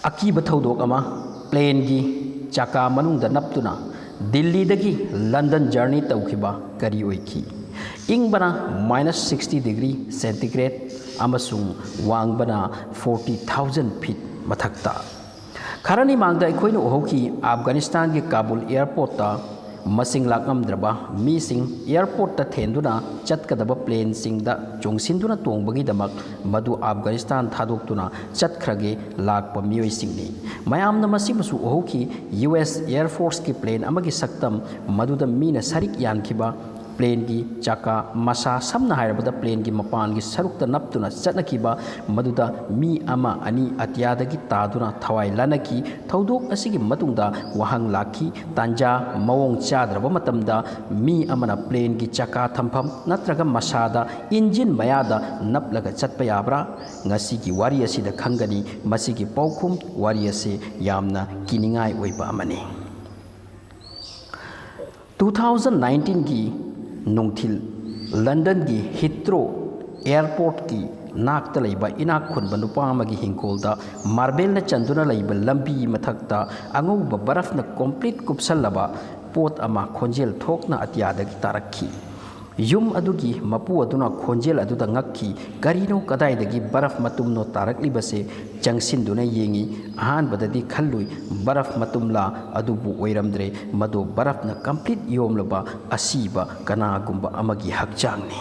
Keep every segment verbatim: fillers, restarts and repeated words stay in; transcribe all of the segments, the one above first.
ꯑꯀꯤꯕ ꯊꯧꯗꯣꯛ ꯑꯃ, ꯄ꯭ꯂꯦꯟꯒꯤ ꯆꯀꯥ ꯃꯅꯨꯡꯗ ꯅꯞꯇꯨꯅ ꯗꯤꯜꯂꯤꯗꯒꯤ ꯂꯟꯗꯟ ꯖꯔꯅꯤ ꯇꯧꯈꯤꯕ ꯀꯔꯤ ꯑꯣꯏꯈꯤ? ꯏꯪꯕꯅ ꯃꯥꯏꯅꯁ ꯁꯤꯛꯁꯇꯤ ꯗꯤꯒ꯭ꯔꯤ ꯁꯦꯟꯇꯤꯒ꯭ꯔꯦꯗ ꯑꯃꯁꯨꯡ ꯋꯥꯡꯕꯅ ꯐꯣꯔꯇꯤ ꯊꯥꯎꯖꯟ ꯐꯤꯠ ꯃꯊꯛꯇ꯫ ꯈꯔꯅꯤ ꯃꯥꯡꯗ ꯑꯩꯈꯣꯏꯅ ꯎꯍꯧꯈꯤ, ꯑꯐꯒꯥꯅꯤꯁꯇꯥꯟꯒꯤ ꯀꯥꯕꯨꯜ ꯑꯦꯌꯔꯄꯣꯔꯠꯇ ꯃꯁꯤꯡ ꯂꯥꯛꯉꯝꯗ꯭ꯔꯕ ꯃꯤꯁꯤꯡ ꯑꯦꯌꯔꯄꯣꯔꯠꯇ ꯊꯦꯟꯗꯨꯅ ꯆꯠꯀꯗꯕ ꯄ꯭ꯂꯦꯟꯁꯤꯡꯗ ꯆꯣꯡꯁꯤꯟꯗꯨꯅ ꯇꯣꯡꯕꯒꯤꯗꯃꯛ ꯃꯗꯨ ꯑꯐꯒꯥꯅꯤꯁꯇꯥꯟ ꯊꯥꯗꯣꯛꯇꯨꯅ ꯆꯠꯈ꯭ꯔꯒꯦ ꯂꯥꯛꯄ ꯃꯤꯑꯣꯏꯁꯤꯡꯅꯤ꯫ ꯃꯌꯥꯝꯅ ꯃꯁꯤꯃꯁꯨ ꯎꯍꯧꯈꯤ, ꯌꯨ ꯑꯦꯁ ꯑꯦꯌꯔ ꯐꯣꯔꯁꯀꯤ ꯄ꯭ꯂꯦꯟ ꯑꯃꯒꯤ ꯁꯛꯇꯝ, ꯃꯗꯨꯗ ꯃꯤꯅ ꯁꯔꯤꯛ ꯌꯥꯟꯈꯤꯕ, ꯄ꯭ꯂꯦꯟꯒꯤ ꯆꯀꯥ ꯃꯁꯥ, ꯁꯝꯅ ꯍꯥꯏꯔꯕꯗ ꯄ꯭ꯂꯦꯟꯒꯤ ꯃꯄꯥꯟꯒꯤ ꯁꯔꯨꯛꯇ ꯅꯞꯇꯨꯅ ꯆꯠꯅꯈꯤꯕ, ꯃꯗꯨꯗ ꯃꯤ ꯑꯃ ꯑꯅꯤ ꯑꯇꯤꯌꯥꯗꯒꯤ ꯇꯥꯗꯨꯅ ꯊꯋꯥꯏ ꯂꯥꯟꯅꯈꯤ꯫ ꯊꯧꯗꯣꯛ ꯑꯁꯤꯒꯤ ꯃꯇꯨꯡꯗ ꯋꯥꯍꯪ ꯂꯥꯛꯈꯤ, ꯇꯥꯟꯖꯥ ꯃꯑꯣꯡ ꯆꯥꯗ꯭ꯔꯕ ꯃꯇꯝꯗ ꯃꯤ ꯑꯃꯅ ꯄ꯭ꯂꯦꯟꯒꯤ ꯆꯀꯥ ꯊꯝꯐꯝ ꯅꯠꯇ꯭ꯔꯒ ꯃꯁꯥꯗ ꯏꯟꯖꯤꯟ ꯃꯌꯥꯗ ꯅꯞꯂꯒ ꯆꯠꯄ ꯌꯥꯕ꯭ꯔꯥ? ꯉꯁꯤꯒꯤ ꯋꯥꯔꯤ ꯑꯁꯤꯗ ꯈꯪꯒꯅꯤ꯫ ꯃꯁꯤꯒꯤ ꯄꯥꯎꯈꯨꯝ ꯋꯥꯔꯤ ꯑꯁꯤ ꯌꯥꯝꯅ ꯀꯤꯅꯤꯡꯉꯥꯏ ꯑꯣꯏꯕ ꯑꯃꯅꯤ꯫ ꯇꯨ ꯊꯥꯎꯖꯟ ꯅꯥꯏꯟꯇꯤꯟꯒꯤ ꯅꯨꯡꯊꯤꯜ, ꯂꯟꯗꯟꯒꯤ ꯍꯤꯊ꯭ꯔꯣ ꯑꯦꯌꯔꯄꯣꯔꯠꯀꯤ ꯅꯥꯛꯇ ꯂꯩꯕ ꯏꯅꯥꯛ ꯈꯨꯟꯕ ꯅꯨꯄꯥ ꯑꯃꯒꯤ ꯍꯤꯡꯈꯣꯜꯗ ꯃꯥꯔꯕꯦꯜꯅ ꯆꯟꯗꯨꯅ ꯂꯩꯕ ꯂꯝꯕꯤ ꯃꯊꯛꯇ ꯑꯉꯧꯕ ꯕꯔꯐꯅ ꯀꯣꯝꯄ꯭ꯂꯤꯠ ꯀꯨꯞꯁꯜꯂꯕ ꯄꯣꯠ ꯑꯃ ꯈꯣꯟꯖꯦꯜ ꯊꯣꯛꯅ ꯑꯇꯤꯌꯥꯗꯒꯤ ꯇꯥꯔꯛꯈꯤ꯫ ꯌꯨꯝ ꯑꯗꯨꯒꯤ ꯃꯄꯨ ꯑꯗꯨꯅ ꯈꯣꯟꯖꯦꯜ ꯑꯗꯨꯗ ꯉꯛꯈꯤ꯫ "ꯀꯔꯤꯅꯣ? ꯀꯗꯥꯏꯗꯒꯤ ꯕꯔꯐ ꯃꯇꯨꯝꯅꯣ ꯇꯥꯔꯛꯂꯤꯕꯁꯦ?" ꯆꯪꯁꯤꯟꯗꯨꯅ ꯌꯦꯡꯉꯤ꯫ ꯑꯍꯥꯟꯕꯗꯗꯤ ꯈꯜꯂꯨꯏ, ꯕꯔꯐ ꯃꯇꯨꯝꯂꯥ? ꯑꯗꯨꯕꯨ ꯑꯣꯏꯔꯝꯗ꯭ꯔꯦ꯫ ꯃꯗꯨ ꯕꯔꯐꯅ ꯀꯝꯄ꯭ꯂꯤꯠ ꯌꯣꯝꯂꯕ ꯑꯁꯤꯕ ꯀꯅꯥꯒꯨꯝꯕ ꯑꯃꯒꯤ ꯍꯛꯆꯥꯡꯅꯤ꯫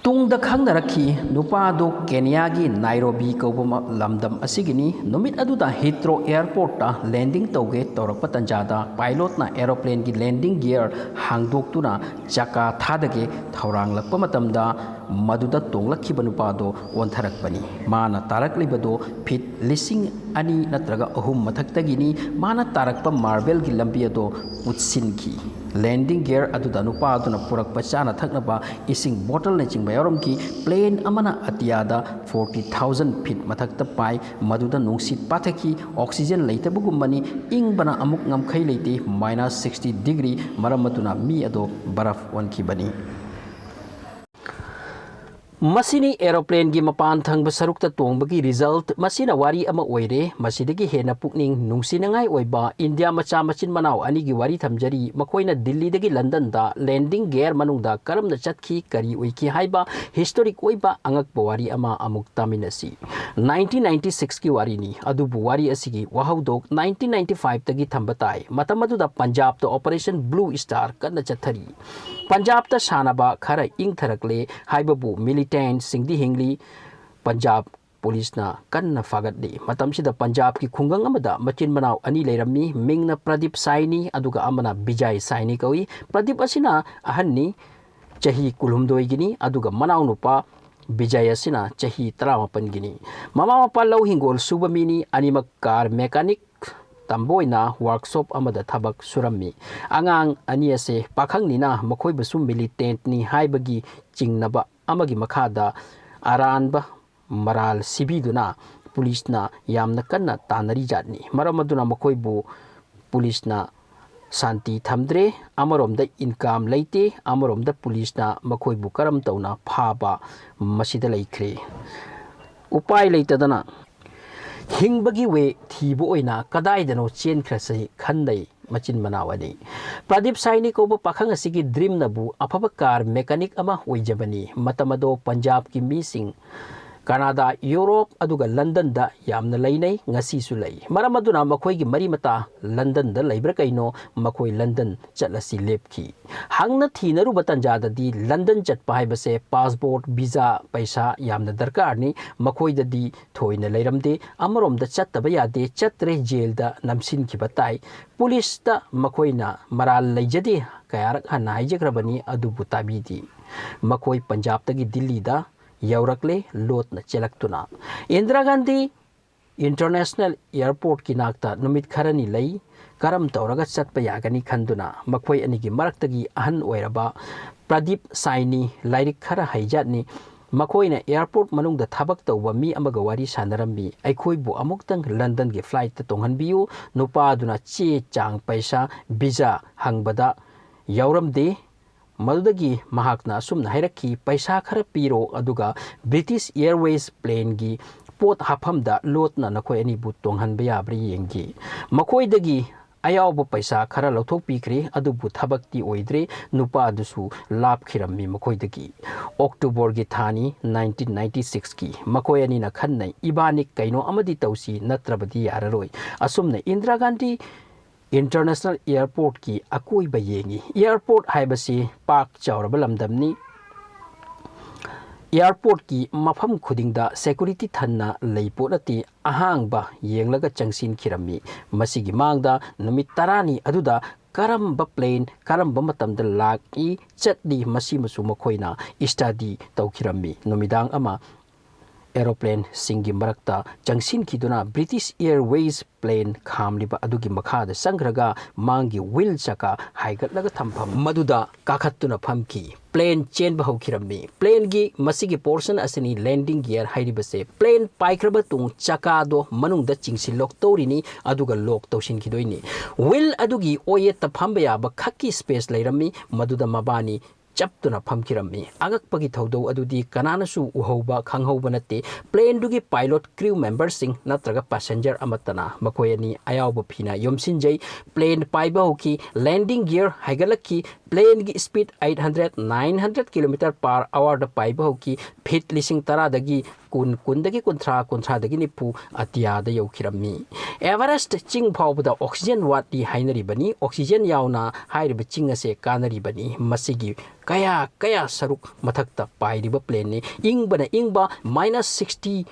ꯇꯨꯡꯗ ꯈꯪꯅꯔꯛꯈꯤ, ꯅꯨꯄꯥ ꯑꯗꯨ ꯀꯦꯅꯤꯌꯥꯒꯤ ꯅꯥꯏꯔꯣꯕꯤ ꯀꯧꯕ ꯃ-, ꯂꯝꯗꯝ ꯑꯁꯤꯒꯤꯅꯤ꯫ ꯅꯨꯃꯤꯠ ꯑꯗꯨꯗ ꯍꯤꯊ꯭ꯔꯣ ꯑꯦꯌꯔꯄꯣꯔꯠꯇ ꯂꯦꯟꯗꯤꯡ ꯇꯧꯒꯦ ꯇꯧꯔꯛꯄ ꯇꯥꯟꯖꯥꯗ ꯄꯥꯏꯂꯣꯠꯅ ꯑꯦꯔꯣꯄ꯭ꯂꯦꯟꯒꯤ ꯂꯦꯟꯗꯤꯡ ꯒꯤꯌꯔ ꯍꯥꯡꯗꯣꯛꯇꯨꯅ ꯆꯀꯥ ꯊꯥꯗꯒꯦ ꯊꯧꯔꯥꯡꯂꯛꯄ ꯃꯇꯝꯗ, ꯃꯗꯨꯗ ꯇꯣꯡꯂꯛꯈꯤꯕ ꯅꯨꯄꯥꯗꯣ ꯑꯣꯟꯊꯔꯛꯄꯅꯤ꯫ ꯃꯥꯅ ꯇꯥꯔꯛꯂꯤꯕꯗꯣ ꯐꯤꯠ ꯂꯤꯁꯤꯡ ꯑꯅꯤ ꯅꯠꯇ꯭ꯔꯒ ꯑꯍꯨꯝ ꯃꯊꯛꯇꯒꯤꯅꯤ꯫ ꯃꯥꯅ ꯇꯥꯔꯛꯄ ꯃꯥꯔꯕꯦꯜꯒꯤ ꯂꯝꯕꯤ ꯑꯗꯣ ꯀꯨꯠꯁꯤꯟꯈꯤ꯫ ꯂꯦꯟꯗꯤꯡ ꯒꯤꯌꯔ ꯑꯗꯨꯗ ꯅꯨꯄꯥ ꯑꯗꯨꯅ ꯄꯨꯔꯛꯄ ꯆꯥꯅ ꯊꯛꯅꯕ ꯏꯁꯤꯡ ꯕꯣꯇꯜꯅꯆꯤꯡꯕ ꯌꯥꯎꯔꯝꯈꯤ꯫ ꯄ꯭ꯂꯦꯟ ꯑꯃꯅ ꯑꯇꯤꯌꯥꯗ ꯐꯣꯔꯇꯤ ꯊꯥꯎꯖꯟ ꯐꯤꯠ ꯃꯊꯛꯇ ꯄꯥꯏ꯫ ꯃꯗꯨꯗ ꯅꯨꯡꯁꯤꯠ ꯄꯥꯊꯈꯤ꯫ ꯑꯣꯛꯁꯤꯖꯦꯟ ꯂꯩꯇꯕꯒꯨꯝꯕꯅꯤ꯫ ꯏꯪꯕꯅ ꯑꯃꯨꯛ ꯉꯝꯈꯩ ꯂꯩꯇꯦ꯫ Minus sixty degree. ꯃꯔꯝ ꯑꯗꯨꯅ ꯃꯤ ꯑꯗꯣ ꯕꯔꯐ ꯑꯣꯟꯈꯤꯕꯅꯤ꯫ ꯃꯁꯤꯅꯤ aeroplane ꯒꯤ ꯃꯄꯥꯟ ꯊꯪꯕ ꯁꯔꯨꯛꯇ ꯇꯣꯡꯕꯒꯤ result꯫ ꯃꯁꯤꯅ ꯋꯥꯔꯤ ꯑꯃ ꯑꯣꯏꯔꯦ꯫ ꯃꯁꯤꯗꯒꯤ ꯍꯦꯟꯅ ꯄꯨꯛꯅꯤꯡ ꯅꯨꯡꯁꯤꯅꯤꯡꯉꯥꯏ ꯑꯣꯏꯕ ꯏꯟꯗꯤꯌꯥ ꯃꯆꯥ ꯃꯆꯤꯟ ꯃꯅꯥꯎ ꯑꯅꯤꯒꯤ ꯋꯥꯔꯤ ꯊꯝꯖꯔꯤ꯫ ꯃꯈꯣꯏꯅ ꯗꯤꯜꯂꯤꯗꯒꯤ ꯂꯟꯗꯟꯗ landing gear ꯃꯅꯨꯡꯗ ꯀꯔꯝꯅ ꯆꯠꯈꯤ, ꯀꯔꯤ ꯑꯣꯏꯈꯤ ꯍꯥꯏꯕ historic ꯑꯣꯏꯕ ꯑꯉꯛꯄ ꯋꯥꯔꯤ ꯑꯃ ꯑꯃꯨꯛ ꯇꯥꯃꯤꯟꯅꯁꯤ꯫ Nineteen ninety six ꯀꯤ ꯋꯥꯔꯤꯅꯤ, ꯑꯗꯨꯕꯨ ꯋꯥꯔꯤ ꯑꯁꯤꯒꯤ ꯋꯥꯍꯧꯗꯣꯛ nineteen ninety five ꯇꯒꯤ ꯊꯝꯕ ꯇꯥꯏ꯫ ꯃꯇꯝ ꯑꯗꯨꯗ ꯄꯟꯖꯥꯕꯇ Operation Blue Star ꯀꯟꯅ ꯆꯠꯊꯔꯤ꯫ ꯄꯟꯖꯥꯕꯇ ꯁꯥꯟꯅꯕ ꯈꯔ ꯏꯪꯊꯔꯛꯂꯦ ꯍꯥꯏꯕꯕꯨ militant ꯁꯤꯡꯗꯤ ꯍꯤꯡꯂꯤ꯫ ꯄꯟꯖꯥꯕ ꯄꯨꯂꯤꯁꯅ ꯀꯟꯅ ꯐꯥꯒꯠꯂꯤ꯫ ꯃꯇꯝꯁꯤꯗ ꯄꯟꯖꯥꯕꯀꯤ ꯈꯨꯡꯒꯪ ꯑꯃꯗ ꯃꯆꯤꯟ ꯃꯅꯥꯎ ꯑꯅꯤ ꯂꯩꯔꯝꯃꯤ꯫ ꯃꯤꯡꯅ ꯄ꯭ꯔꯗꯤꯞ ꯁꯥꯏꯅꯤ, ꯑꯗꯨꯒ ꯑꯃꯅ ꯕꯤꯖꯥꯏ ꯁꯥꯏꯅꯤ ꯀꯧꯏ꯫ ꯄ꯭ꯔꯗꯤꯞ ꯑꯁꯤꯅ ꯑꯍꯟꯅꯤ, ꯆꯍꯤ ꯀꯨꯟꯍꯨꯝꯗꯣꯏꯒꯤꯅꯤ, ꯑꯗꯨꯒ ꯃꯅꯥꯎꯅꯨꯄꯥ ꯕꯤꯖꯥꯏ ꯑꯁꯤꯅ ꯆꯍꯤ ꯇꯔꯥꯃꯥꯄꯟꯒꯤꯅꯤ꯫ ꯃꯃꯥ ꯃꯄꯥ ꯂꯧ ꯍꯤꯡꯒꯣꯜ ꯁꯨꯕ ꯃꯤꯅꯤ꯫ ꯑꯅꯤꯃꯛ car mechanic ꯇꯝꯕ ꯑꯣꯏꯅ workshop ꯑꯃꯗ ꯊꯕꯛ ꯁꯨꯔꯝꯃꯤ꯫ ꯑꯉꯥꯡ ꯑꯅꯤ ꯑꯁꯦ ꯄꯥꯈꯪꯅꯤꯅ ꯃꯈꯣꯏꯕꯨꯁꯨ militantꯅꯤ ꯍꯥꯏꯕꯒꯤ ꯆꯤꯡꯅꯕ ꯑꯃꯒꯤ ꯃꯈꯥꯗ ꯑꯔꯥꯟꯕ ꯃꯔꯥꯜ ꯁꯤꯕꯤꯗꯨꯅ ꯄꯨꯂꯤꯁꯅ ꯌꯥꯝꯅ ꯀꯟꯅ ꯇꯥꯟꯅꯔꯤꯖꯥꯠꯅꯤ꯫ ꯃꯔꯝ ꯑꯗꯨꯅ ꯃꯈꯣꯏꯕꯨ ꯄꯨꯂꯤꯁꯅ ꯁꯥꯟꯇꯤ ꯊꯝꯗ꯭ꯔꯦ꯫ ꯑꯃꯔꯣꯝꯗ income ꯂꯩꯇꯦ, ꯑꯃꯔꯣꯝꯗ ꯄꯨꯂꯤꯁꯅ ꯃꯈꯣꯏꯕꯨ ꯀꯔꯝ ꯇꯧꯅ ꯐꯥꯕ, ꯃꯁꯤꯗ ꯂꯩꯈ꯭ꯔꯦ꯫ ꯎꯄꯥꯏ ꯂꯩꯇꯗꯅ ꯍꯤꯡꯕꯒꯤ way ꯊꯤꯕ ꯑꯣꯏꯅ ꯀꯗꯥꯏꯗꯅꯣ ꯆꯦꯟꯈ꯭ꯔꯁꯤ ꯈꯟꯅꯩ ꯃꯆꯤꯟ ꯃꯅꯥꯎ ꯑꯅꯤ꯫ ꯄ꯭ꯔꯗꯤꯞ ꯁꯥꯏꯅꯤ ꯀꯧꯕ ꯄꯥꯈꯪ ꯑꯁꯤꯒꯤ dreamꯅꯕꯨ ꯑꯐꯕ car mechanic ꯑꯃ ꯑꯣꯏꯖꯕꯅꯤ꯫ ꯃꯇꯝ ꯑꯗꯣ ꯄꯟꯖꯥꯕꯀꯤ ꯃꯤꯁꯤꯡ ꯀꯅꯥꯗꯥ, ꯌꯨꯔꯣꯞ, ꯑꯗꯨꯒ ꯂꯟꯗꯟꯗ ꯌꯥꯝꯅ ꯂꯩꯅꯩ, ꯉꯁꯤꯁꯨ ꯂꯩ꯫ ꯃꯔꯝ ꯑꯗꯨꯅ ꯃꯈꯣꯏꯒꯤ ꯃꯔꯤ ꯃꯇꯥ ꯂꯟꯗꯟꯗ ꯂꯩꯕ꯭ꯔꯥ ꯀꯩꯅꯣ, ꯃꯈꯣꯏ ꯂꯟꯗꯟ ꯆꯠꯂꯁꯤ ꯂꯦꯞꯈꯤ꯫ ꯍꯪꯅ ꯊꯤꯅꯔꯨꯕ ꯇꯥꯟꯖꯥꯗꯗꯤ ꯂꯟꯗꯟ ꯆꯠꯄ ꯍꯥꯏꯕꯁꯦ passport, visa, ꯄꯩꯁꯥ ꯌꯥꯝꯅ ꯗꯔꯀꯥꯔꯅꯤ꯫ ꯃꯈꯣꯏꯗꯗꯤ ꯊꯣꯏꯅ ꯂꯩꯔꯝꯗꯦ꯫ ꯑꯃꯔꯣꯝꯗ ꯆꯠꯇꯕ ꯌꯥꯗꯦ, ꯆꯠꯇ꯭ꯔꯦ ꯖꯦꯜꯗ ꯅꯝꯁꯤꯟꯈꯤꯕ ꯇꯥꯏ꯫ ꯄꯨꯂꯤꯁꯇ ꯃꯈꯣꯏꯅ ꯃꯔꯥꯜ ꯂꯩꯖꯗꯦ, ꯀꯌꯥꯔꯛ ꯍꯟꯅ ꯍꯥꯏꯖꯈ꯭ꯔꯕꯅꯤ, ꯑꯗꯨꯕꯨ ꯇꯥꯕꯤꯗꯦ꯫ ꯃꯈꯣꯏ ꯄꯟꯖꯥꯕꯇꯒꯤ ꯗꯤꯜꯂꯤꯗ ꯌꯧꯔꯛꯂꯦ, ꯂꯣꯠꯅ ꯆꯦꯜꯂꯛꯇꯨꯅ꯫ ꯏꯟꯗꯤꯔꯥ ꯒꯥꯟꯙꯤ International Airportꯀꯤ ꯅꯥꯛꯇ ꯅꯨꯃꯤꯠ ꯈꯔꯅꯤ ꯂꯩ꯫ ꯀꯔꯝ ꯇꯧꯔꯒ ꯆꯠꯄ ꯌꯥꯒꯅꯤ ꯈꯟꯗꯨꯅ ꯃꯈꯣꯏ ꯑꯅꯤꯒꯤ ꯃꯔꯛꯇꯒꯤ ꯑꯍꯟ ꯑꯣꯏꯔꯕ ꯄ꯭ꯔꯗꯤꯞ ꯁꯥꯏꯅꯤ ꯂꯥꯏꯔꯤꯛ ꯈꯔ ꯍꯩꯖꯥꯠꯅꯤ꯫ ꯃꯈꯣꯏꯅ airport ꯃꯅꯨꯡꯗ ꯊꯕꯛ ꯇꯧꯕ ꯃꯤ ꯑꯃꯒ ꯋꯥꯔꯤ ꯁꯥꯟꯅꯔꯝꯃꯤ꯫ "ꯑꯩꯈꯣꯏꯕꯨ ꯑꯃꯨꯛꯇꯪ ꯂꯟꯗꯟꯒꯤ flightꯇ ꯇꯣꯡꯍꯟꯕꯤꯌꯨ꯫" ꯅꯨꯄꯥꯗꯨꯅ ꯆꯦ ꯆꯥꯡ, ꯄꯩꯁꯥ, visa ꯍꯪꯕꯗ ꯌꯥꯎꯔꯝꯗꯦ꯫ ꯃꯗꯨꯗꯒꯤ ꯃꯍꯥꯛꯅ ꯑꯁꯨꯝꯅ ꯍꯥꯏꯔꯛꯈꯤ, "ꯄꯩꯁꯥ ꯈꯔ ꯄꯤꯔꯣ, ꯑꯗꯨꯒ British Airways planeꯒꯤ ꯄꯣꯠ ꯍꯥꯞꯐꯝꯗ ꯂꯣꯠꯅ ꯅꯈꯣꯏ ꯑꯅꯤꯕꯨ ꯇꯣꯡꯍꯟꯕ ꯌꯥꯕ꯭ꯔꯥ ꯌꯦꯡꯒꯦ"꯫ ꯃꯈꯣꯏꯗꯒꯤ ꯑꯌꯥꯎꯕ ꯄꯩꯁꯥ ꯈꯔ ꯂꯧꯊꯣꯛꯄꯤꯈ꯭ꯔꯦ, ꯑꯗꯨꯕꯨ ꯊꯕꯛꯇꯤ ꯑꯣꯏꯗ꯭ꯔꯦ꯫ ꯅꯨꯄꯥꯗꯨꯁꯨ ꯂꯥꯞꯈꯤꯔꯝꯃꯤ ꯃꯈꯣꯏꯗꯒꯤ꯫ ꯑꯣꯛꯇꯣꯕꯔꯒꯤ ꯊꯥꯅꯤ, ꯅꯥꯏꯟꯇꯤꯟ ꯅꯥꯏꯟꯇꯤ ꯁꯤꯛꯁꯀꯤ꯫ ꯃꯈꯣꯏ ꯑꯅꯤꯅ ꯈꯟꯅꯩ, "ꯏꯕꯥꯅꯤ ꯀꯩꯅꯣ ꯑꯃꯗꯤ ꯇꯧꯁꯤ, ꯅꯠꯇ꯭ꯔꯕꯗꯤ ꯌꯥꯔꯔꯣꯏ"꯫ ꯑꯁꯨꯝꯅ ꯏꯟꯗꯤꯔꯥ ꯒꯥꯟꯙꯤ International Airportꯀꯤ ꯑꯀꯣꯏꯕ ꯌꯦꯡꯉꯤ꯫ Airport ꯍꯥꯏꯕꯁꯤ ꯄꯥꯛ ꯆꯥꯎꯔꯕ ꯂꯝꯗꯝꯅꯤ꯫ Airportꯀꯤ ꯃꯐꯝ ꯈꯨꯗꯤꯡꯗ security ꯊꯟꯅ ꯂꯩ ꯄꯣꯠ ꯅꯠꯇꯦ, ꯑꯍꯥꯡꯕ ꯌꯦꯡꯂꯒ ꯆꯪꯁꯤꯟꯈꯤꯔꯝꯃꯤ꯫ ꯃꯁꯤꯒꯤ ꯃꯥꯡꯗ ꯅꯨꯃꯤꯠ ꯇꯔꯥꯅꯤ ꯑꯗꯨꯗ ꯀꯔꯝꯕ plane ꯀꯔꯝꯕ ꯃꯇꯝꯗ ꯂꯥꯛꯏ, ꯆꯠꯂꯤ, ꯃꯁꯤꯃꯁꯨ ꯃꯈꯣꯏꯅ study ꯇꯧꯈꯤꯔꯝꯃꯤ꯫ ꯅꯨꯃꯤꯗꯥꯡ ꯑꯃ aeroplaneꯁꯤꯡꯒꯤ ꯃꯔꯛꯇ ꯆꯪꯁꯤꯟꯈꯤꯗꯨꯅ British Airways plane ꯈꯥꯝꯂꯤꯕ ꯑꯗꯨꯒꯤ ꯃꯈꯥꯗ ꯆꯪꯈ꯭ꯔꯒ ꯃꯥꯡꯒꯤ wheel ꯆꯀꯥ ꯍꯥꯏꯒꯠꯂꯒ ꯊꯝꯐꯝ ꯃꯗꯨꯗ ꯀꯥꯈꯠꯇꯨꯅ ꯐꯝꯈꯤ꯫ Plane ꯆꯦꯟꯕ ꯍꯧꯈꯤꯔꯝꯃꯤ꯫ Planeꯒꯤ ꯃꯁꯤꯒꯤ portion ꯑꯁꯤꯅꯤ landing gear ꯍꯥꯏꯔꯤꯕꯁꯦ꯫ Plane ꯄꯥꯏꯈ꯭ꯔꯕ ꯇꯨꯡ ꯆꯀꯥꯗꯣ ꯃꯅꯨꯡꯗ ꯆꯤꯡꯁꯤꯜꯂꯣꯛ ꯇꯧꯔꯤꯅꯤ, ꯑꯗꯨꯒ lock ꯇꯧꯁꯤꯟꯈꯤꯗꯣꯏꯅꯤ꯫ Wheel ꯑꯗꯨꯒꯤ ꯑꯣꯌꯦꯠꯇ ꯐꯝꯕ ꯌꯥꯕ ꯈꯛꯀꯤ space ꯂꯩꯔꯝꯃꯤ, ꯃꯗꯨꯗ ꯃꯕꯥꯅꯤ ꯆꯞꯇꯨꯅ ꯐꯝꯈꯤꯔꯝꯃꯤ꯫ ꯑꯉꯛꯄꯒꯤ ꯊꯧꯗꯧ ꯑꯗꯨꯗꯤ ꯀꯅꯥꯅꯁꯨ ꯎꯍꯧꯕ ꯈꯪꯍꯧꯕ ꯅꯠꯇꯦ꯫ Planeꯗꯨꯒꯤ pilot, crew memberꯁꯤꯡ ꯅꯠꯇ꯭ꯔꯒ passenger ꯑꯃꯠꯇꯅ꯫ ꯃꯈꯣꯏ ꯑꯅꯤ ꯑꯌꯥꯎꯕ ꯐꯤꯅ ꯌꯣꯝꯁꯤꯟꯖꯩ꯫ Plane ꯄꯥꯏꯕ ꯍꯧꯈꯤ꯫ Landing gear ꯍꯥꯏꯒꯠꯂꯛꯈꯤ꯫ Planeꯒꯤ speed eight hundred, nine hundred kilometer per hourꯗ ꯄꯥꯏꯕ ꯍꯧꯈꯤ꯫ Feet ꯂꯤꯁꯤꯡ ꯇꯔꯥꯗꯒꯤ ꯀꯨꯟ, ꯀꯨꯟꯗꯒꯤ ꯀꯨꯟꯊ꯭ꯔꯥ, ꯀꯨꯟꯊ꯭ꯔꯥꯗꯒꯤ ꯅꯤꯐꯨ ꯑꯇꯤꯌꯥꯗ ꯌꯧꯈꯤꯔꯝꯃꯤ꯫ Everest ꯆꯤꯡ ꯐꯥꯎꯕꯗ oxygen ꯋꯥꯠꯂꯤ ꯍꯥꯏꯅꯔꯤꯕꯅꯤ꯫ Oxygen ꯌꯥꯎꯅ ꯍꯥꯏꯔꯤꯕ ꯆꯤꯡ ꯑꯁꯦ ꯀꯥꯅꯔꯤꯕꯅꯤ꯫ ꯃꯁꯤꯒꯤ ꯀꯌꯥ ꯀꯌꯥ ꯁꯔꯨꯛ ꯃꯊꯛꯇ ꯄꯥꯏꯔꯤꯕ planeꯅꯤ꯫ ꯏꯪꯕꯅ ꯏꯪꯕ, minus sixty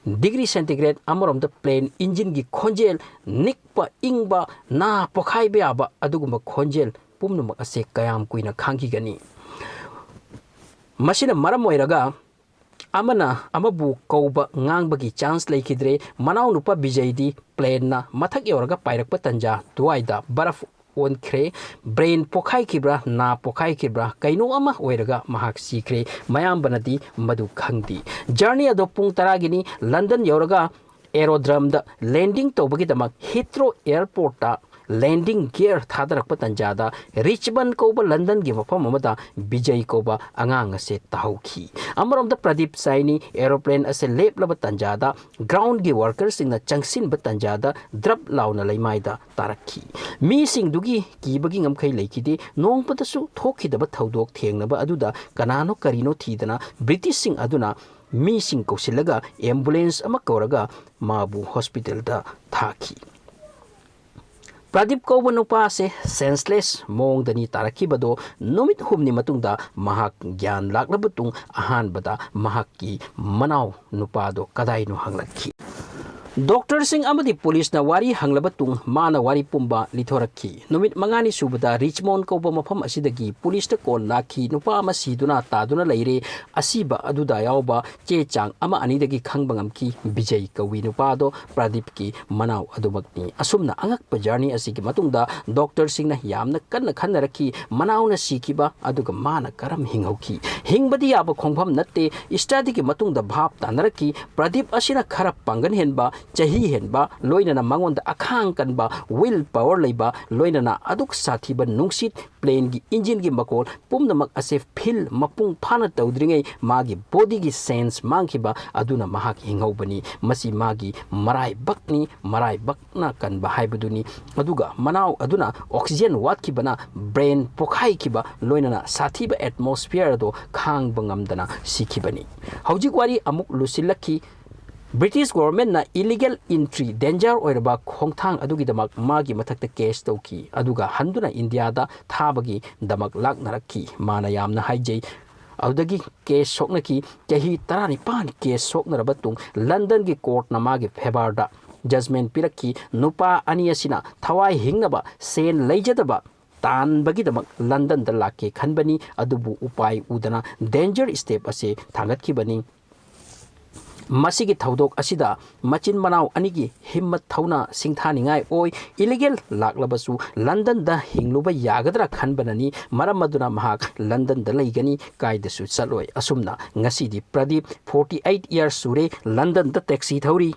degree centigrade, ꯑꯃꯔꯣꯝꯗ plane engineꯒꯤ ꯈꯣꯟꯖꯦꯜ, ꯅꯤꯛꯄ, ꯏꯪꯕ, ꯅꯥ ꯄꯣꯈꯥꯏꯕ ꯌꯥꯕ ꯑꯗꯨꯒꯨꯝꯕ ꯈꯣꯟꯖꯦꯜ ꯄꯨꯝꯅꯃꯛ ꯑꯁꯦ ꯀꯌꯥꯝ ꯀꯨꯏꯅ ꯈꯥꯡꯈꯤꯒꯅꯤ? ꯃꯁꯤꯅ ꯃꯔꯝ ꯑꯣꯏꯔꯒ ꯑꯃꯅ ꯑꯃꯕꯨ ꯀꯧꯕ ꯉꯥꯡꯕꯒꯤ chance ꯂꯩꯈꯤꯗ꯭ꯔꯦ꯫ ꯃꯅꯥꯎꯅꯨꯄꯥ ꯕꯤꯖꯩꯗꯤ planeꯅ ꯃꯊꯛ ꯌꯧꯔꯒ ꯄꯥꯏꯔꯛꯄ ꯇꯟꯖꯥ ꯑꯗꯨꯋꯥꯏꯗ ꯕꯔꯐ ꯑꯣꯟꯈ꯭ꯔꯦ꯫ Brain ꯄꯣꯈꯥꯏꯈꯤꯕ꯭ꯔꯥ, ꯅꯥ ꯄꯣꯈꯥꯏꯈꯤꯕ꯭ꯔꯥ, ꯀꯩꯅꯣ ꯑꯃ ꯑꯣꯏꯔꯒ ꯃꯍꯥꯛ ꯁꯤꯈ꯭ꯔꯦ꯫ ꯃꯌꯥꯝꯕꯅꯗꯤ ꯃꯗꯨ ꯈꯪꯗꯦ꯫ Journey ꯑꯗꯣ ꯄꯨꯡ ꯇꯔꯥꯒꯤꯅꯤ꯫ London ꯌꯧꯔꯒ aerodromeꯗ landing ꯇꯧꯕꯒꯤꯗꯃꯛ Heathrow Airportꯇ ꯂꯦꯟꯗꯤꯡ ꯒꯤꯌꯔ ꯊꯥꯗꯔꯛꯄ ꯇꯥꯟꯖꯥꯗ ꯔꯤꯆꯃꯟ ꯀꯧꯕ ꯂꯟꯗꯟꯒꯤ ꯃꯐꯝ ꯑꯃꯗ ꯕꯤꯖꯩ ꯀꯧꯕ ꯑꯉꯥꯡ ꯑꯁꯦ ꯇꯥꯍꯧꯈꯤ꯫ ꯑꯃꯔꯣꯝꯗ ꯄ꯭ꯔꯗꯤꯞ ꯁꯥꯏꯅꯤ ꯑꯦꯔꯣꯄ꯭ꯂꯦꯟ ꯑꯁꯦ ꯂꯦꯞꯂꯕ ꯇꯥꯟꯖꯥꯗ ꯒ꯭ꯔꯥꯎꯟꯒꯤ ꯋꯥꯔꯀꯔꯁꯤꯡꯅ ꯆꯪꯁꯤꯟꯕ ꯇꯥꯟꯖꯥꯗ ꯗ꯭ꯔꯞ ꯂꯥꯎꯅ ꯂꯩꯃꯥꯏꯗ ꯇꯥꯔꯛꯈꯤ꯫ ꯃꯤꯁꯤꯡꯗꯨꯒꯤ ꯀꯤꯕꯒꯤ ꯉꯝꯈꯩ ꯂꯩꯈꯤꯗꯦ꯫ ꯅꯣꯡꯃꯇꯁꯨ ꯊꯣꯛꯈꯤꯗꯕ ꯊꯧꯗꯣꯛ ꯊꯦꯡꯅꯕ ꯑꯗꯨꯗ ꯀꯅꯥꯅꯣ ꯀꯔꯤꯅꯣ ꯊꯤꯗꯅ ꯕ꯭ꯔꯤꯇꯤꯁꯁꯤꯡ ꯑꯗꯨꯅ ꯃꯤꯁꯤꯡ ꯀꯧꯁꯤꯜꯂꯒ ꯑꯦꯝꯕꯨꯂꯦꯟꯁ ꯑꯃ ꯀꯧꯔꯒ ꯃꯥꯕꯨ ꯍꯣꯁꯄꯤꯇꯥꯜꯗ ꯊꯥꯈꯤ꯫ ꯄ꯭ꯔꯗꯤꯞ ꯀꯧꯕ ꯅꯨꯄꯥ ꯑꯁꯦ ꯁꯦꯟꯁꯂꯦꯁ ꯃꯑꯣꯡꯗꯅꯤ ꯇꯥꯔꯛꯈꯤꯕꯗꯣ꯫ ꯅꯨꯃꯤꯠ ꯍꯨꯝꯅꯤ ꯃꯇꯨꯡꯗ ꯃꯍꯥꯛ ꯒ꯭ꯌꯥꯟ ꯂꯥꯛꯂꯕ ꯇꯨꯡ ꯑꯍꯥꯟꯕꯗ ꯃꯍꯥꯛꯀꯤ ꯃꯅꯥꯎ ꯅꯨꯄꯥꯗꯣ ꯀꯗꯥꯏꯅꯣ ꯍꯪꯂꯛꯈꯤ꯫ ꯗꯣꯛꯇꯔꯁꯤꯡ ꯑꯃꯗꯤ ꯄꯨꯂꯤꯁꯅ ꯋꯥꯔꯤ ꯍꯪꯂꯕ ꯇꯨꯡ ꯃꯥꯅ ꯋꯥꯔꯤ ꯄꯨꯝꯕ ꯂꯤꯊꯣꯔꯛꯈꯤ꯫ ꯅꯨꯃꯤꯠ ꯃꯉꯥꯅꯤ ꯁꯨꯕꯗ ꯔꯤꯆꯃꯣꯟ ꯀꯧꯕ ꯃꯐꯝ ꯑꯁꯤꯗꯒꯤ ꯄꯨꯂꯤꯁꯇ ꯀꯣꯜ ꯂꯥꯛꯈꯤ, "ꯅꯨꯄꯥ ꯑꯃ ꯁꯤꯗꯨꯅ ꯇꯥꯗꯨꯅ ꯂꯩꯔꯦ꯫ ꯑꯁꯤꯕ ꯑꯗꯨꯗ ꯌꯥꯎꯕ ꯆꯦ ꯆꯥꯡ ꯑꯃ ꯑꯅꯤꯗꯒꯤ ꯈꯪꯕ ꯉꯝꯈꯤ, ꯕꯤꯖꯩ ꯀꯧꯏ ꯅꯨꯄꯥꯗꯣ ꯄ꯭ꯔꯗꯤꯞꯀꯤ ꯃꯅꯥꯎ ꯑꯗꯨꯃꯛꯅꯤ꯫" ꯑꯁꯨꯝꯅ ꯑꯉꯛꯄ ꯖꯔꯅꯤ ꯑꯁꯤꯒꯤ ꯃꯇꯨꯡꯗ ꯗꯣꯛꯇꯔꯁꯤꯡꯅ ꯌꯥꯝꯅ ꯀꯟꯅ ꯈꯟꯅꯔꯛꯈꯤ꯫ ꯃꯅꯥꯎꯅ ꯁꯤꯈꯤꯕ ꯑꯗꯨꯒ ꯃꯥꯅ ꯀꯔꯝ ꯍꯤꯡꯍꯧꯈꯤ? ꯍꯤꯡꯕꯗꯤ ꯌꯥꯕ ꯈꯣꯡꯐꯝ ꯅꯠꯇꯦ꯫ ꯁ꯭ꯇꯗꯤꯒꯤ ꯃꯇꯨꯡꯗ ꯚꯥꯞ ꯇꯥꯅꯔꯛꯈꯤ꯫ ꯄ꯭ꯔꯗꯤꯞ ꯑꯁꯤꯅ ꯈꯔ ꯄꯥꯡꯒꯟ ꯍꯦꯟꯕ, ꯆꯍꯤ ꯍꯦꯟꯕ, ꯂꯣꯏꯅꯅ ꯃꯉꯣꯟꯗ ꯑꯈꯥꯡ ꯀꯟꯕ, ꯋꯤꯜ ꯄꯥꯋꯔ ꯂꯩꯕ, ꯂꯣꯏꯅꯅ ꯑꯗꯨꯛ ꯁꯥꯊꯤꯕ ꯅꯨꯡꯁꯤꯠ, ꯄ꯭ꯂꯦꯟꯒꯤ ꯏꯟꯖꯤꯟꯒꯤ ꯃꯈꯣꯜ ꯄꯨꯝꯅꯃꯛ ꯑꯁꯦ ꯐꯤꯜ ꯃꯄꯨꯡ ꯐꯥꯅ ꯇꯧꯗ꯭ꯔꯤꯉꯩ ꯃꯥꯒꯤ ꯕꯣꯗꯤꯒꯤ ꯁꯦꯟꯁ ꯃꯥꯡꯈꯤꯕ ꯑꯗꯨꯅ ꯃꯍꯥꯛ ꯍꯤꯡꯍꯧꯕꯅꯤ꯫ ꯃꯁꯤ ꯃꯥꯒꯤ ꯃꯔꯥꯏꯕꯛꯅꯤ, ꯃꯔꯥꯏꯕꯛꯅ ꯀꯟꯕ ꯍꯥꯏꯕꯗꯨꯅꯤ꯫ ꯑꯗꯨꯒ ꯃꯅꯥꯎ ꯑꯗꯨꯅ ꯑꯣꯛꯁꯤꯖꯦꯟ ꯋꯥꯠꯈꯤꯕꯅ ꯕ꯭ꯔꯦꯟ ꯄꯣꯈꯥꯏꯈꯤꯕ, ꯂꯣꯏꯅꯅ ꯁꯥꯊꯤꯕ ꯑꯦꯠꯃꯣꯁꯐꯤꯌꯔ ꯑꯗꯣ ꯈꯥꯡꯕ ꯉꯝꯗꯅ ꯁꯤꯈꯤꯕꯅꯤ꯫ ꯍꯧꯖꯤꯛ ꯋꯥꯔꯤ ꯑꯃꯨꯛ ꯂꯨꯁꯤꯜꯂꯛꯈꯤ꯫ ꯕ꯭ꯔꯤꯇꯤꯁ ꯒꯣꯚꯔꯟꯃꯦꯟꯠꯅ ꯏꯂꯤꯒꯦꯜ ꯏꯟꯇ꯭ꯔꯤ, ꯗꯦꯟꯖꯔ ꯑꯣꯏꯔꯕ ꯈꯣꯡꯊꯥꯡ ꯑꯗꯨꯒꯤꯗꯃꯛ ꯃꯥꯒꯤ ꯃꯊꯛꯇ ꯀꯦꯁ ꯇꯧꯈꯤ, ꯑꯗꯨꯒ ꯍꯟꯗꯨꯅ ꯏꯟꯗꯤꯌꯥꯗ ꯊꯥꯕꯒꯤꯗꯃꯛ ꯂꯥꯛꯅꯔꯛꯈꯤ꯫ ꯃꯥꯅ ꯌꯥꯝꯅ ꯍꯥꯏꯖꯩ꯫ ꯑꯗꯨꯗꯒꯤ ꯀꯦꯁ ꯁꯣꯛꯅꯈꯤ꯫ ꯆꯍꯤ ꯇꯔꯥꯅꯤꯄꯥꯟ ꯀꯦꯁ ꯁꯣꯛꯅꯔꯕ ꯇꯨꯡ ꯂꯟꯗꯟꯒꯤ ꯀꯣꯔꯠꯅ ꯃꯥꯒꯤ ꯐꯦꯚꯔꯗ ꯖꯖꯃꯦꯟꯠ ꯄꯤꯔꯛꯈꯤ꯫ ꯅꯨꯄꯥ ꯑꯅꯤ ꯑꯁꯤꯅ ꯊꯋꯥꯏ ꯍꯤꯡꯅꯕ ꯁꯦꯟ ꯂꯩꯖꯗꯕ ꯇꯥꯟꯕꯒꯤꯗꯃꯛ ꯂꯟꯗꯟꯗ ꯂꯥꯛꯀꯦ ꯈꯟꯕꯅꯤ, ꯑꯗꯨꯕꯨ ꯎꯄꯥꯏ ꯎꯗꯅ ꯗꯦꯟꯖꯔ ꯁ꯭ꯇꯦꯞ ꯑꯁꯦ ꯊꯥꯡꯒꯠꯈꯤꯕꯅꯤ꯫ ꯃꯁꯤꯒꯤ ꯊꯧꯗꯣꯛ ꯑꯁꯤꯗ ꯃꯆꯤꯟ ꯃꯅꯥꯎ ꯑꯅꯤꯒꯤ ꯍꯤꯝꯃꯠ ꯊꯧꯅꯥ ꯁꯤꯡꯊꯥꯅꯤꯡꯉꯥꯏ ꯑꯣꯏ꯫ ꯏꯂꯤꯒꯦꯜ ꯂꯥꯛꯂꯕꯁꯨ ꯂꯟꯗꯟꯗ ꯍꯤꯡꯂꯨꯕ ꯌꯥꯒꯗ꯭ꯔꯥ ꯈꯟꯕꯅꯅꯤ꯫ ꯃꯔꯝ ꯑꯗꯨꯅ ꯃꯍꯥꯛ ꯂꯟꯗꯟꯗ ꯂꯩꯒꯅꯤ, ꯀꯥꯏꯗꯁꯨ ꯆꯠꯂꯣꯏ꯫ ꯑꯁꯨꯝꯅ ꯉꯁꯤꯗꯤ ꯄ꯭ꯔꯗꯤꯞ, forty eight years ꯁꯨꯔꯦ, ꯂꯟꯗꯟꯗ ꯇꯦꯛꯁꯤ ꯊꯧꯔꯤ꯫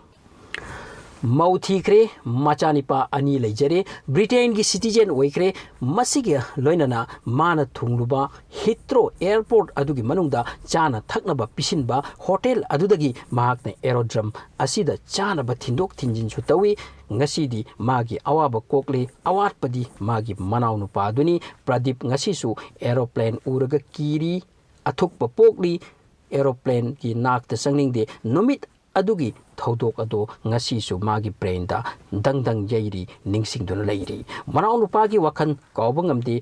ꯃꯧ ꯊꯤꯈ꯭ꯔꯦ, ꯃꯆꯥꯅꯤꯄꯥ ꯑꯅꯤ ꯂꯩꯖꯔꯦ, ꯕ꯭ꯔꯤꯇꯦꯟꯒꯤ ꯁꯤꯇꯤꯖꯦꯟ ꯑꯣꯏꯈ꯭ꯔꯦ꯫ ꯃꯁꯤꯒ ꯂꯣꯏꯅꯅ ꯃꯥꯅ ꯊꯨꯡꯂꯨꯕ ꯍꯤꯊ꯭ꯔꯣ ꯑꯦꯌꯔꯄꯣꯔꯠ ꯑꯗꯨꯒꯤ ꯃꯅꯨꯡꯗ ꯆꯥꯅ ꯊꯛꯅꯕ ꯄꯤꯁꯤꯟꯕ ꯍꯣꯇꯦꯜ ꯑꯗꯨꯗꯒꯤ ꯃꯍꯥꯛꯅ ꯑꯦꯔꯣꯗ꯭ꯔꯝ ꯑꯁꯤꯗ ꯆꯥꯅꯕ ꯊꯤꯟꯗꯣꯛ ꯊꯤꯟꯖꯤꯟꯁꯨ ꯇꯧꯏ꯫ ꯉꯁꯤꯗꯤ ꯃꯥꯒꯤ ꯑꯋꯥꯕ ꯀꯣꯛꯂꯦ꯫ ꯑꯋꯥꯠꯄꯗꯤ ꯃꯥꯒꯤ ꯃꯅꯥꯎꯅꯨꯄꯥꯗꯨꯅꯤ꯫ ꯄ꯭ꯔꯗꯤꯞ ꯉꯁꯤꯁꯨ ꯑꯦꯔꯣꯄ꯭ꯂꯦꯟ ꯎꯔꯒ ꯀꯤꯔꯤ, ꯑꯊꯨꯛꯄ ꯄꯣꯛꯂꯤ꯫ ꯑꯦꯔꯣꯄ꯭ꯂꯦꯟꯒꯤ ꯅꯥꯛꯇ ꯆꯪꯅꯤꯡꯗꯦ꯫ ꯅꯨꯃꯤꯠ ꯑꯗꯨꯒꯤ ꯊꯧꯗꯣꯛ ꯑꯗꯣ ꯉꯁꯤꯁꯨ ꯃꯥꯒꯤ ꯕ꯭ꯔꯦꯟꯗ ꯗꯪ ꯗꯪ ꯌꯩꯔꯤ, ꯅꯤꯡꯁꯤꯡꯗꯨꯅ ꯂꯩꯔꯤ꯫ ꯃꯅꯥꯎꯅꯨꯄꯥꯒꯤ ꯋꯥꯈꯜ ꯀꯥꯎꯕ ꯉꯝꯗꯦ꯫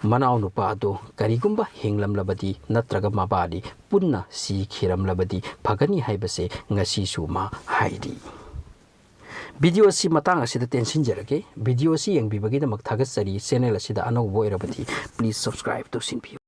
ꯃꯅꯥꯎꯅꯨꯄꯥ ꯑꯗꯨ ꯀꯔꯤꯒꯨꯝꯕ ꯍꯤꯡꯂꯝꯂꯕꯗꯤ ꯅꯠꯇ꯭ꯔꯒ ꯃꯕꯥꯅꯤ ꯄꯨꯟꯅ ꯁꯤꯈꯤꯔꯝꯂꯕꯗꯤ ꯐꯒꯅꯤ ꯍꯥꯏꯕꯁꯦ ꯉꯁꯤꯁꯨ ꯃꯥ ꯍꯥꯏꯔꯤ꯫ ꯚꯤꯗꯤꯑꯣ ꯑꯁꯤ ꯃꯇꯥꯡ ꯑꯁꯤꯗ ꯇꯦꯟꯁꯤꯟꯖꯔꯒꯦ꯫ ꯚꯤꯗꯤꯑꯣ ꯑꯁꯤ ꯌꯦꯡꯕꯤꯕꯒꯤꯗꯃꯛ ꯊꯥꯒꯠꯆꯔꯤ꯫ ꯆꯦꯅꯦꯜ ꯑꯁꯤꯗ ꯑꯅꯧꯕ ꯑꯣꯏꯔꯕꯗꯤ please subscribe ꯇꯧꯁꯤꯟꯕꯤꯌꯨ꯫